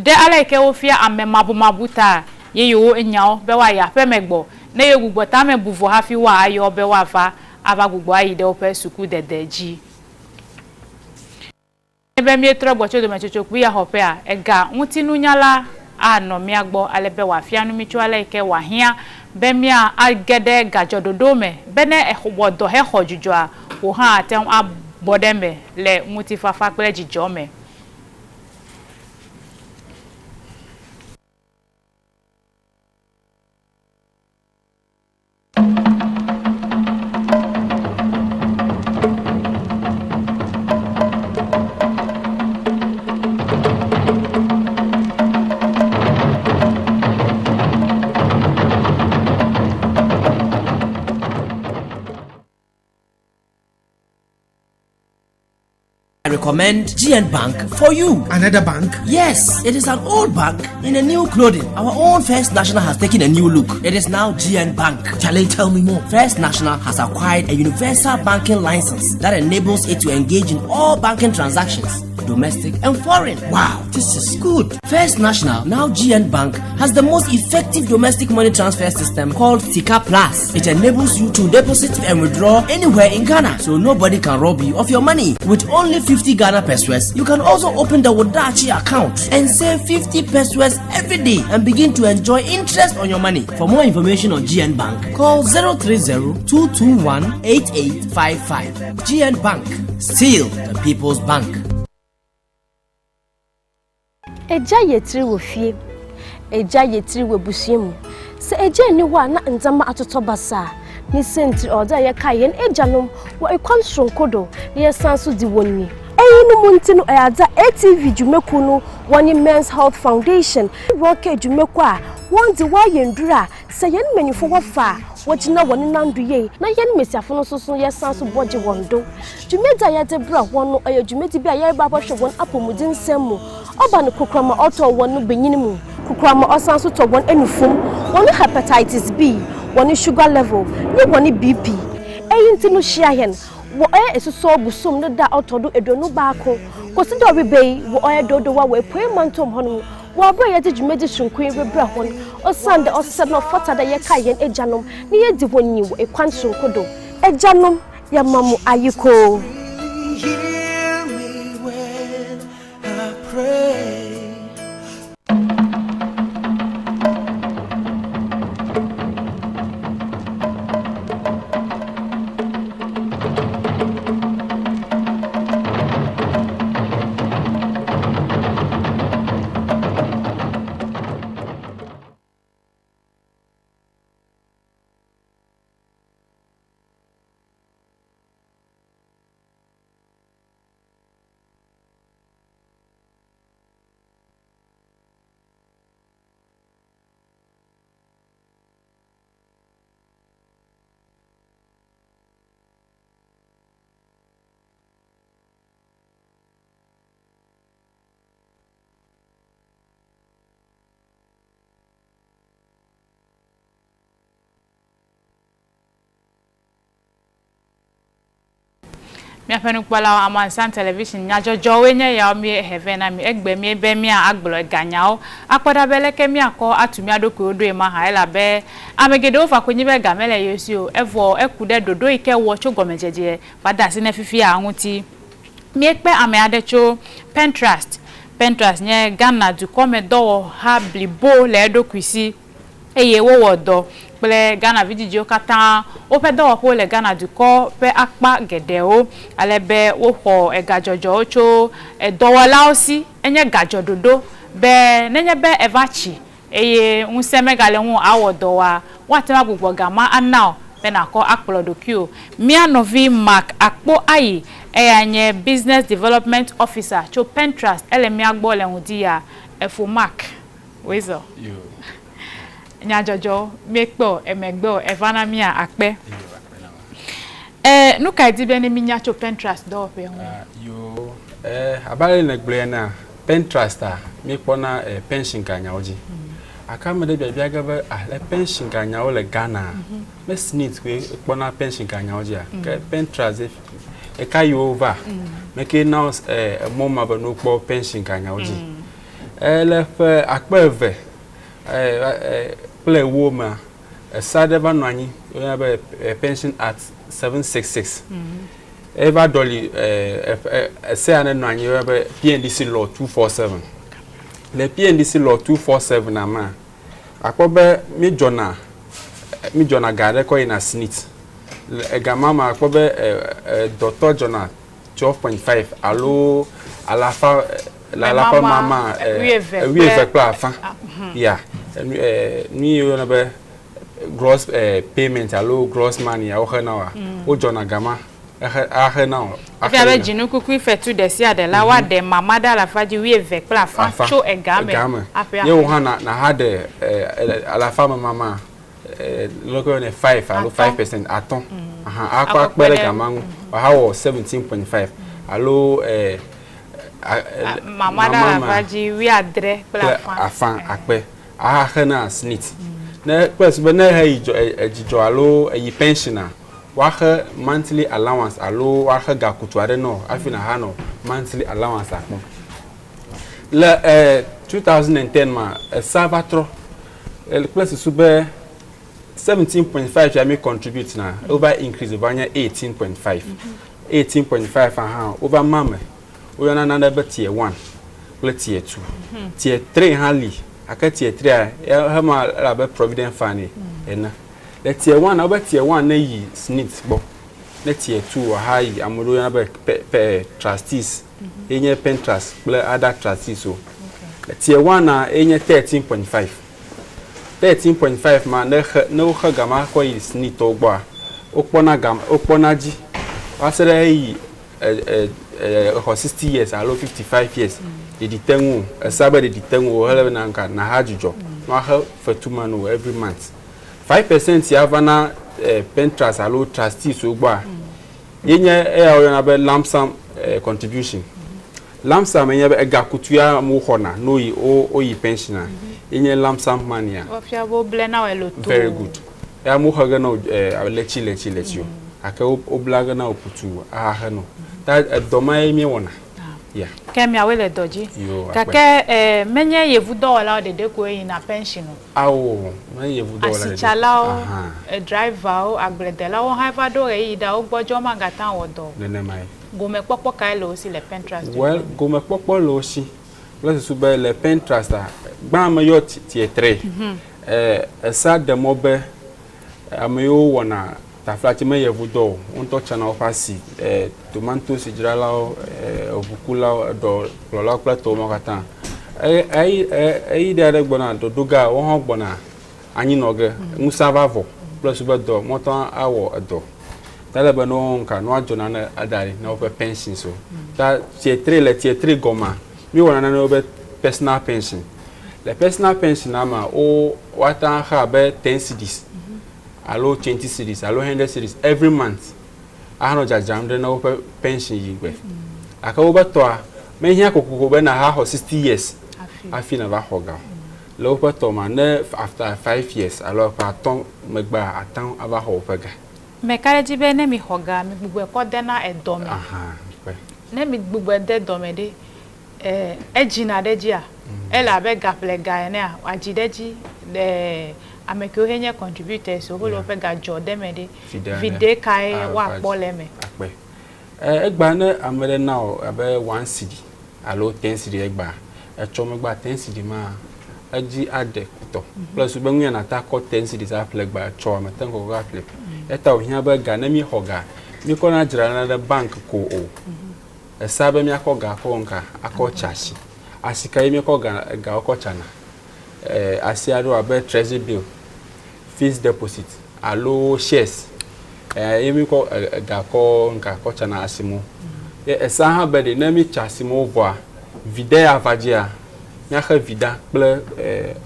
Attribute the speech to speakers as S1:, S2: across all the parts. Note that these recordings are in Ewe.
S1: Ɖe ale yi ke wofia ame mabumabu ta ye yewo nya wo be woayi aƒeme gbɔ ne yewo gbugbɔ tame bu vɔ hafi woayɔ wo be woava ava gbugbɔ ayi ɖe woƒe sukudede dzi. Nenye be míetrɔ gbɔ tso dometsotso kpui ya xɔƒea, ega ŋutinunyala anɔ mía gbɔ ale be wòafia nu mí tso ale yi ke wòahiã be míage ɖe gadzɔɖoɖo me be ne èwɔ dɔ hexɔ dzudzɔa, wò hã àte ŋu abɔ ɖe eme le ŋutifafa kple dzidzɔ me.
S2: I recommend GN Bank for you.
S3: Another bank?
S2: Yes, it is an old bank in a new clothing. Our own First National has taken a new look. It is now GN Bank.
S3: Charlie, tell me more.
S2: First National has acquired a universal banking license that enables it to engage in all banking transactions domestic and foreign.
S3: Wow, this is good.
S2: First National, now GN Bank, has the most effective domestic money transfer system called Sika Plus. It enables you to deposit and withdraw anywhere in Ghana, so nobody can rob you of your money. With only 50 Ghana pesewas, you can also open the Wodachi account and save 50 pesewas every day and begin to enjoy interest on your money. For more information on GN Bank, call 030 221 8855. GN Bank, still the people's bank.
S4: Egya yɛ tsir wɔ fie. Egya yɛ tsir wɔ ebusua mu. Sɛ egya nnyi hɔ a na ndzɛmba atotɔ basaa. Ne siantsir ɔwɔ dɛ yɛkae hɛn egyanom wɔ kwan soronko do na yɛsan so dzi hɔn nyi. Iyinom ntsi no ɔyɛ adze a ATV dwumakuw no wɔnye Men's Health Foundation wɔkɛɛ dwumakuw a hɔn dze wɔayɛ ndur a Sɛ hɛn mbanyimfo wɔfa a, wogyina hɔn nan do yie, na hɛn mbasiafo no so so yɛsan so bɔgye hɔn do. Dwumadzi a yɛdze brɛ hɔn no, ɔyɛ dwumadzi bi a yɛreba abɔhwɛ hɔn apɔwmudzen nsɛm mu. Ɔba no kokoram a ɔtɔ hɔn banyin mu, kokoram a ɔsan so tɔ hɔn enufu mu, hɔn hepatitis B, hɔn sugar level, nye hɔn BP. Iyi ntsi no hyia hɛn wɔ ɔyɛ Esusuow bosoom no da a ɔtɔ do eduonu-baako kosi dɛ ɔreba yi wɔ ɔyɛ Dodowa wɔ Epuei Mantɔw mu hɔnom. Wɔ aber a yɛdze dwumadzi soronko yi rebrɛ hɔn, osiandɛ ɔsɛ na ɔfata dɛ yɛkaa hɛn egyanom na yedzi hɔn nyi wɔ kwan soronko do. Egyanom, yɛma mo ayekoo!
S1: Míaƒe nukpɔlawo, Amansan Television nyadzɔdzɔwoe nye yawo míehe vɛ na mi. Egbe míebe míagblɔ eganyawo akpɔ ɖa be leke míakɔ atu mía ɖokuiwo ɖoe mahã elabe ame geɖewo va konyi be ga mele yewo si o evɔ eku ɖe ɖoɖo yi ke wɔ tso gɔmedzedze va de asi ne fifia ŋuti. Míekpe ame aɖe tso Pentrust. Pentrust nye Ghana dukɔmedɔwɔha blibo le eɖokui si eye wowɔ dɔ kple Ghana vidzidziwo katã. Woƒe dɔwɔƒewo le Ghana dukɔ ƒe akpa geɖewo ale be woxɔ egadzɔdzɔwo tso dɔwɔlawo si. Enye gadzɔɖoɖo be nenye be eva tsi eye ŋusẽ megale ŋuwò awɔ dɔ oa, woate ŋu agbugbɔ ga ma ana wò be nàkɔ akplɔ ɖokuiwò. Mía nɔvi Mark Akpo Ayi, eyae nye Business Development Officer tso Pentrust, ele mía gbɔ le ŋdi ya. Efo Mark, wòe zɔ. Nyadzɔdzɔwo, míekpe wò emegbe o, eva na mía akpe. E, nu kae di be ne mínya tso Pentrust dɔwɔƒea ŋu?
S5: Yoo, e, abe ale nègblɔe enea, Pentrust-a, míekpɔna e, pension ganyawo dzi. Gake ame ɖe biabia ge be, ah, le pension ganyawo le Ghana, me SSNIT koe kpɔna pension ganyawo dzia? Ke Pentrust ye ɣekaɣi wova? Mekee na wo e, emɔ ma be ne wokpɔ pension ganyawo dzi. Le ƒe akpe eve kple ewo mea, ese aɖe va nɔ anyi woyɔna be Pension Act 766. Eva ɖɔli ese ya ne nɔ anyi woyɔna be PNDC Law 247. Le PNDC Law 247 mea, akpɔ be míedzɔna míedzɔna ga aɖe kɔ yina SNIT. Le ega ma me akpɔ be dɔtɔ dzɔna 12.5 alo alafa le alafa mama wuieve kple afã ya nu yi woyɔna be gross payment alo gross money ya woxe na woa wodzɔna ga ma exe axe na wò.
S1: Efia be dzinukukui fetu ɖe sia ɖe la woaɖe mama ɖe alafa dzi wuieve kple afã tso ega me aƒe axe.
S5: Ye wò hã nàha ɖe alafa me mama leke woyɔnɛ five alo five percent atɔ̃ ahan akɔ akpe ɖe gama ŋu wòahawɔ 17.5 alo
S1: mama ɖe alafa dzi wuiadre kple afã
S5: afã akpe ahaxe na SNIT ne kple susu be ne eyi dzidzɔ alo eyi pension a woaxe monthly allowance alo woaxe gakutu aɖe nɔ hafi nàhanɔ monthly allowance akpɔm. Le 2010 ma esa va trɔ kple susu be 17.5 ya mi contribute na wova increase va nye 18.5. 18.5 hã wova ma me woyɔna nane be tier 1 kple tier 2. Tier 3 hã li gake tier 3 ya hema ele abe provident fund ene. Le tier 1 wobe tier 1 ne yi SNIT gbɔ ne tier 2 ha yi ame ɖewo yɔna be pe trustees ye nye pen trust kple other trustees o. Tier 1 na ye nye 13.5. 13.5 ma ne xe ne woxe ga ma kɔ yi SNIT tɔwo gbɔa, wokpɔna ga wokpɔna dzi va se ɖe eyi exɔ 60 years alo 55 years ɖeɖi te ŋu o. Esa be ɖeɖi te ŋu o hele bena ŋka naha dzudzɔ ne woaxe fetu ma na wò every month. 5% ya va na pen trust alo trustees wo gbɔa, ye nye eya woyɔna be lump sum contribution. Lump sum nye be ega kutu ya amewo xɔna ne woyi woyi pension a ye nye lump sum money a.
S1: Wofia be woble na wò lotoo.
S5: Very good. Eya mewoxe ge na wò ɣleti ɣleti ɣleti o gake wobla ge na wò kutu ahaxe na wò. Ta edɔ ma ye míewɔna. Yeah.
S1: Ke miawoe le dɔ dzi.
S5: Yo, akpe.
S1: Gake menye yevudɔwɔlawo ɖeɖe koe yina pension o.
S5: Ao, menye yevudɔwɔla ɖeɖe.
S1: Asitsalawo, driverwo, agbledelawo hã va ɖo ɣeyiɣi ɖa wogbɔdzɔ womagate ŋu awɔ dɔ o.
S5: Nenemae.
S1: Gomekpɔkpɔ kae le wo si le Pentrust
S5: Well, gomekpɔkpɔ le wo si kple susu be le Pentrust-a, gbã meyɔ tier 3. Esea ɖe mɔ be ame yiwo wɔna taflatse me yevudɔ o, wo ŋutɔ tsana woƒe asi, tomatosi dzralawo, eʋukulawo, eɖɔkplɔlawo kple tɔwo mawo katã. Eyi ɖe aɖe gbɔna ɖoɖo gea, woawo hã gbɔna anyi nɔ ge, ŋusẽ va vɔ kple susu be dɔ mɔtɔ awɔ edɔ. Ta ele be ne woawo ŋka, ne woadzɔ nane ada ɖi na woƒe pensions wo. Ta tier 3 le tier 3 gɔmea, míewɔna nane be personal pension. Le personal pension mea, wo woate ŋu axe abe 10 cedis alo 20 cedis alo 100 cedis every month ahanɔ dzadzram ɖe na woƒe pension yi gbe. Gake wobe tɔa, mehiã kokoko be nàxɔ 60 years hafi nàva xɔ ga o. Le woƒe tɔ mea, ne after 5 years alo ƒe atɔ̃ megbea, ate ŋu ava xɔ woƒe ga.
S1: Meka ɖe edzi be ne mixɔ ga, migbugbɔe kɔ dena edɔ me.
S5: Aha, kpe.
S1: Ne migbugbɔe de dɔ me ɖe, edzina ɖe edzia? Ele abe gaƒlega enea, wòadzi ɖe edzi le ame kewo nye contributors wo le woƒe ga dzɔ de eme ɖe, viɖe kae woakpɔ le eme?
S5: Akpe. Egbea ne ame ɖe na wò abe one cedi alo ten cedi egbea, etsɔ megbea ten cedi ma edzi aɖe kpɔtɔ kple susu be nu ya nàte akɔ ten cedis aƒle egbea etsɔa mète ŋu kɔkɔ aƒle o. Eya ta wòhiã be ga ne míexɔ ga, míekɔna dzrana ɖe bank ko o. Esa be míakɔ ga akɔ ŋka akɔ tsa asi. Asi ka ye míekɔ ga egawo kɔ tsana? Asi aɖewo abe treasury bill, fixed deposit alo shares ye míekɔ ega kɔ ŋka kɔ tsana asimewo. Ye esa hã be ɖe ne míetsa asimewo vɔa, viɖe ya va dzia, míaxe viɖa kple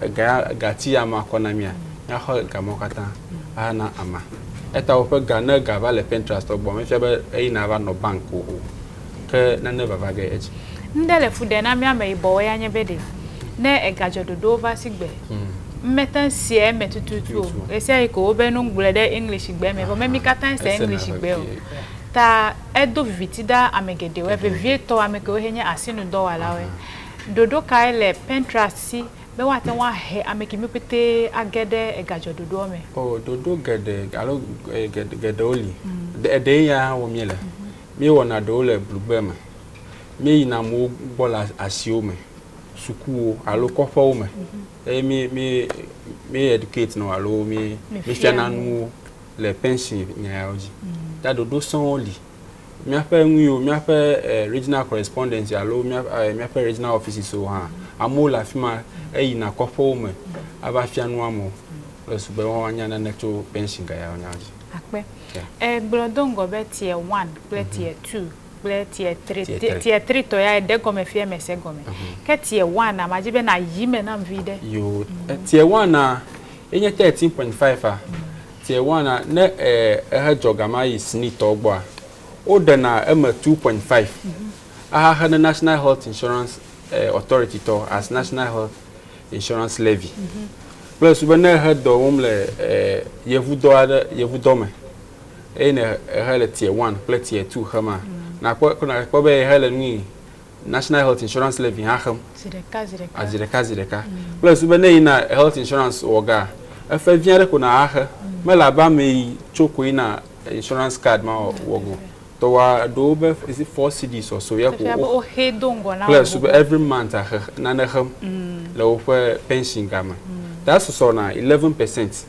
S5: ega ya egati ya amea kɔ na mía, míaxe ga mawo katã ahana amea. Eya ta woƒe ga ne ga va le Pinterest gbɔ mefia be eyina ava nɔ bank o ke nane vava ge edzi.
S1: Ŋɖe le fu ɖe na mía ameyibɔwo ya nye be ɖe ne egadzɔ ɖoɖowo va sigbe, mete ŋu sea eme tututu o. Ɣesiaɣi ko wobe nu gblɔe ɖe English gbe me vɔ me mí katã se English gbe o. Ta edo viviti ɖa ame geɖewoe, vevietɔ ame kewo he nye asinudɔwɔlawoe. Ɖoɖo kae le Pinterest si be woate ŋu ahe ame kemiwo pete age ɖe egadzɔɖoɖoa me?
S5: O, ɖoɖo geɖe alo geɖewo li. Eɖee ya hã wɔm míele. Míewɔna ɖewo le Blugbe me. Míeyina amewo gbɔ le asiwo me, sukuwo alo kɔƒewo me eye mí mí mí educate na wo alo mí mífiana nu wo le pension nya yawo dzi. Ta ɖoɖo sɔŋwo li. Míaƒe nu yiwo míaƒe regional correspondence alo míaƒe regional offices wo hã, amewo le afi ma eyina kɔƒewo me ava fia nu amewo le su be woanya nane tso pension ga yawo nya dzi.
S1: Akpe. Egblɔ do ŋgɔ be tier one kple tier two kple tier three. Tier three tɔ ya eɖe gɔme fia mese gɔme. Ke tier one a madzi be nayi me nam vi ɖe.
S5: Yo, tier one a enye 13.5 a. Tier one a ne ehe dzɔ gama yi SNI tɔwo gbɔa, woɖena eme 2.5 ahaxe ne National Health Insurance Authority tɔ as National Health Insurance Levy. Kple susu be ne ehe dɔ wɔm le yevudɔ aɖe yevudɔ me eye ne ehe le tier one kple tier two xema, nakpɔ nakpɔ be ehe le nui National Health Insurance Levy hã xem.
S1: Zi ɖeka zi ɖeka.
S5: Zi ɖeka zi ɖeka. Kple susu be ne yina health insurance wɔ ga, efe vi aɖe ko na axe. Mele abe ame yi tso ko yina insurance card ma wɔ go. Tɔwa ɖewo be is it 4 cedis or so ye ko.
S1: Wo xe do ŋgɔ na
S5: wo. Kple susu be every month axe nane xem le woƒe pension ga me. Ta susɔ na 11%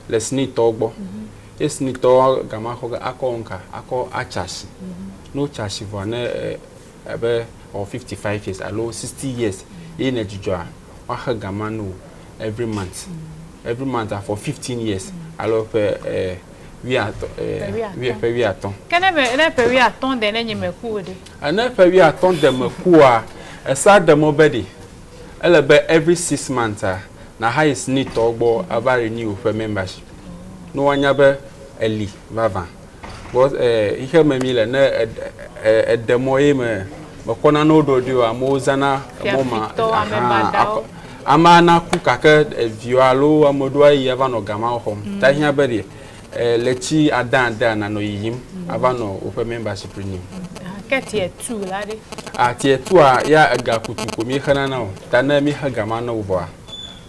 S5: le SNI tɔwo gbɔ. Ye SNI tɔwo ga ma xɔ ge akɔ ŋka akɔ atsa asi. Ne wotsa asi vɔa ne abe or 55 years alo 60 years ye ne dzudzɔa, woaxe ga ma na wò every month. Every month for 15 years alo ƒe wuiatɔ̃, ƒe wuiatɔ̃.
S1: Ke ne ne ƒe wuiatɔ̃ de ne nye meku o ɖe?
S5: Ne ƒe wuiatɔ̃ de mekua, esea ɖe mɔ be ɖe ele be every 6 months a nahayi SNI tɔwo gbɔ ava renew ƒe membership. Ne woanya be eli vavã. Because xixe me mi le ne eɖe mɔ ye me mekɔ nanewo ɖo ɖi o, amewo zãna emɔ ma.
S1: Fiafitɔwo, ame baɖawo.
S5: Amea naku gake eviwo alo ame ɖewo ayi ava nɔ ga mawo xɔm. Ta ehiã be ɖe ɣleti ade adea nanɔ yiyim ava nɔ woƒe membership renew.
S1: Ke tier two la ɖe?
S5: Ah, tier two a ya ega kutu ko mi xena na o. Ta ne mi xe ga ma na wo vɔa,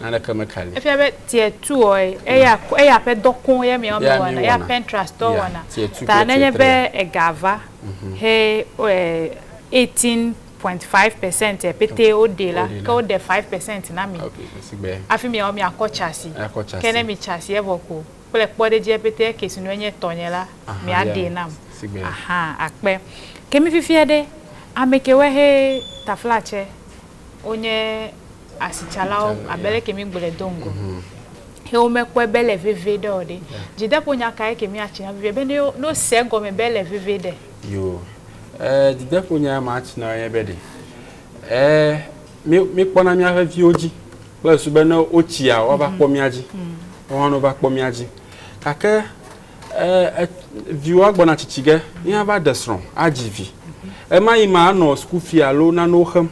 S5: naneke meka li.
S1: Efia be tier two ɔ eya eya ƒe dɔ koŋ ye miawo mi wɔna, eya Pinterest tɔ wɔna. Ta nenye be ega va he 18.5% pete woɖe la, ke woɖe 5% na mi. Hafi miawo miakɔ tsa asi. Ke ne mi tsa asi evɔ ko kple kpɔɖedzie pete eke si nue nye tɔnye la, miaɖee nam. Aha, akpe. Ke mi fifia ɖe, ame kewoe he taflatse wonye asitsalawo abe leke mígblɔe do ŋgɔ. He womekpɔe be ele veve ɖe o ɖe. Dzideƒonya kae ke míatsi na vevie be ne wose egɔme be ele veve ɖe?
S5: Yoo. E, dzideƒonya matsi na nye be ɖe. E, mí míkpɔna míaƒe viwo dzi kple susu be ne wotsia woava kpɔ mía dzi. Woawo hã ne wova kpɔ mía dzi. Gake e, viwoa gbɔna tsitsi ge, ye ava ɖe srɔ̃, adzi vi. Ema yi ma anɔ sukufi alo nanewo xem.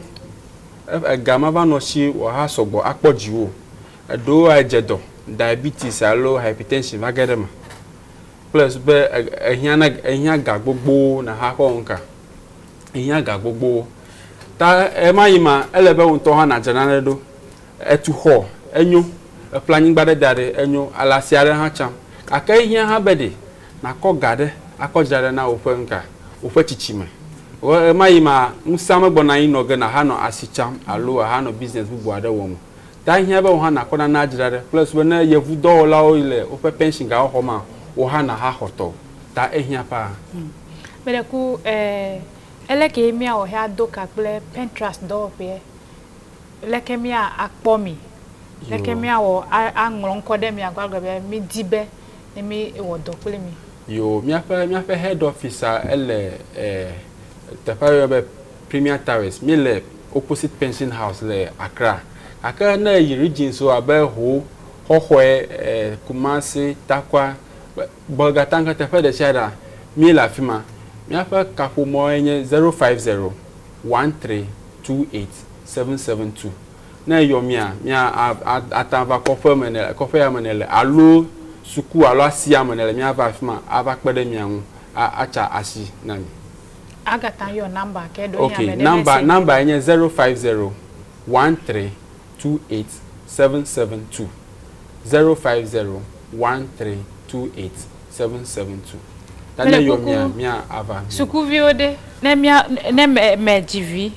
S5: Ega mava nɔ si wòaha sɔgbɔ akpɔ dziwò o. Eɖewo adze dɔ, diabetes alo hypertension va ge ɖe eme. Kple be ehiã na ehiã ga gbogbowo nàha kɔ ŋka. Ehiã ga gbogbowo. Ta ema yi ma, ele be wò ŋutɔ hã nàdze nane ɖo. Etu xɔ, enyo. Eƒle anyigba ɖe da ɖi, enyo. Ele asi aɖe hã tsam. Gake ehiã hã be ɖe nàkɔ ga ɖe akɔ dzra ɖe na woƒe ŋka, woƒe tsitsime. Ɣemaɣi ma, ŋusẽa megbɔna anyi nɔ ge nàhanɔ asi tsam alo ahanɔ business bubu aɖe wɔm o. Ta ehiã be wò hã nàkɔ nane adzra ɖe kple susu be ne yevudɔwɔlawo yi le woƒe pension gawo xɔma, wò hã nàhaxɔ tɔwò. Ta ehiã paa.
S1: Meɖe ku, e, eleke míawɔ he ado ka kple Pinterest dɔwɔƒeɛ? Leke mía akpɔ mi? Leke míawɔ aŋlɔ ŋkɔ ɖe mia gbɔ agblɔ be mídi be ne mi wɔ dɔ kpli mi?
S5: Yo, míaƒe míaƒe head office a ele e teƒe aɖe woyɔna be Premier Towers. Míele opposite Pension House le Accra. Gake ne eyi regions wo abe Ho, Xɔxɔe, e Kumasi, Tarkwa, Bolgatanga teƒe ɖe sia ɖea, míele afi ma. Míaƒe kaƒomɔe nye 050 13 28 772. Ne eyɔ mía, mía ate ava kɔƒe me ne kɔƒe ya me nèle alo suku alo asia me nèle, míava afi ma ava kpe ɖe mia ŋu atsa asi na mi.
S1: Agate ŋu ayɔ nɔmba ke ɖewohĩ
S5: Ok,
S1: ame ɖe
S5: nɔmba
S1: mese.
S5: nɔmba ye nye 050. 13 28 772. 050 13 28 772. Ta ne yɔ mia mia ava.
S1: Sukuviwo ɖe ne mia ne me me dzi vi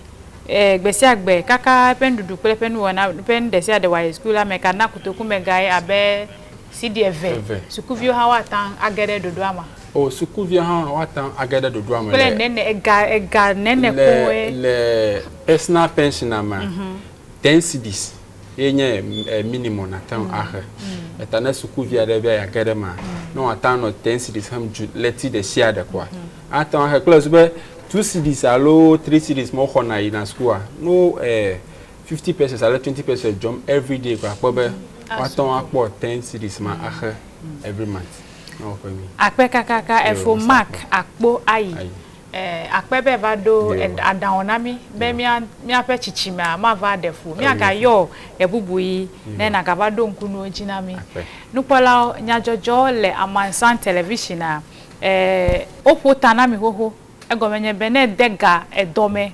S1: gbe sia gbe kaka eƒe nuɖuɖu kple eƒe nuwɔna ƒe nu ɖe sia ɖe wòayi suku la me ka na kotoku me ga ye abe cedi 2. Sukuviwo hã woate ŋu age ɖe ɖoɖoa me.
S5: O sukuviwo hã woate ŋu age ɖe ɖoɖoa me.
S1: Kple nene ega ega nene koe.
S5: Le personal pension mea, 10 cedis ye nye minimum nàte ŋu axe. Eta ne sukuvi aɖe be yeage ɖe emea, ne wòate ŋu anɔ 10 cedis xem dzu ɣleti ɖe sia ɖe koa, ate ŋu axe kple susu be 2 cedis alo 3 cedis ma woxɔna yina sukua, ne 50 pesewas alo 20 pesewas dzɔm everyday koa, akpɔ be woate ŋu akpɔ 10 cedis ma axe every month na woƒe mi.
S1: Akpe kakaka efo Mark akpo ayi. Akpe be va ɖo aɖaŋu na mí be mía míaƒe tsitsimea mava ɖe fu o. Míagayɔ ɣebubuɣi ne nàgava ɖo ŋku nuwo dzi na mí. Nukpɔlawo, nyadzɔdzɔ le Amansan Television-a, woƒo ta na mi xoxo. Egɔme nye be ne ède ga edɔ me,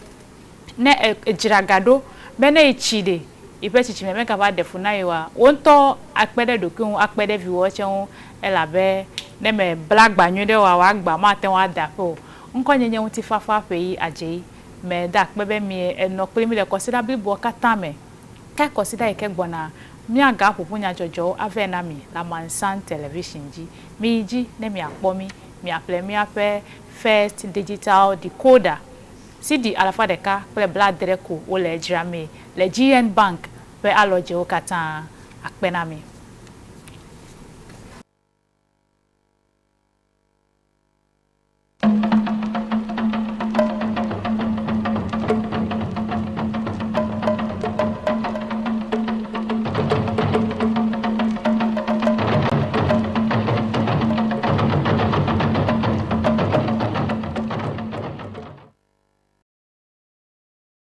S1: ne èdzra ga ɖo be ne yetsi ɖe, yeƒe tsitsime megava ɖe fu na ye oa, wò ŋutɔ akpe ɖe ɖokuiwò ŋu, akpe ɖe viwòwo tsɛ ŋu elabe ne mèbla agba nyuiɖe oa, wò agba mate ŋu ade aƒe o. Ŋkɔnye nye Ŋutifafa Ƒeyi Adzeyi. Meda akpe be mienɔ kpli mí le kɔsiɖa bliboa katã me. Ke kɔsiɖa yi ke gbɔna, míagaƒo ƒu nyadzɔdzɔwo avɛ na mi le Amansan Television dzi. Miyi dzi ne miakpɔ mí, miaƒle míaƒe First Digital Decoder. Cedi 170 ko wole edzramee le GN Bank ƒe alɔdzewo katã. Akpe na mi.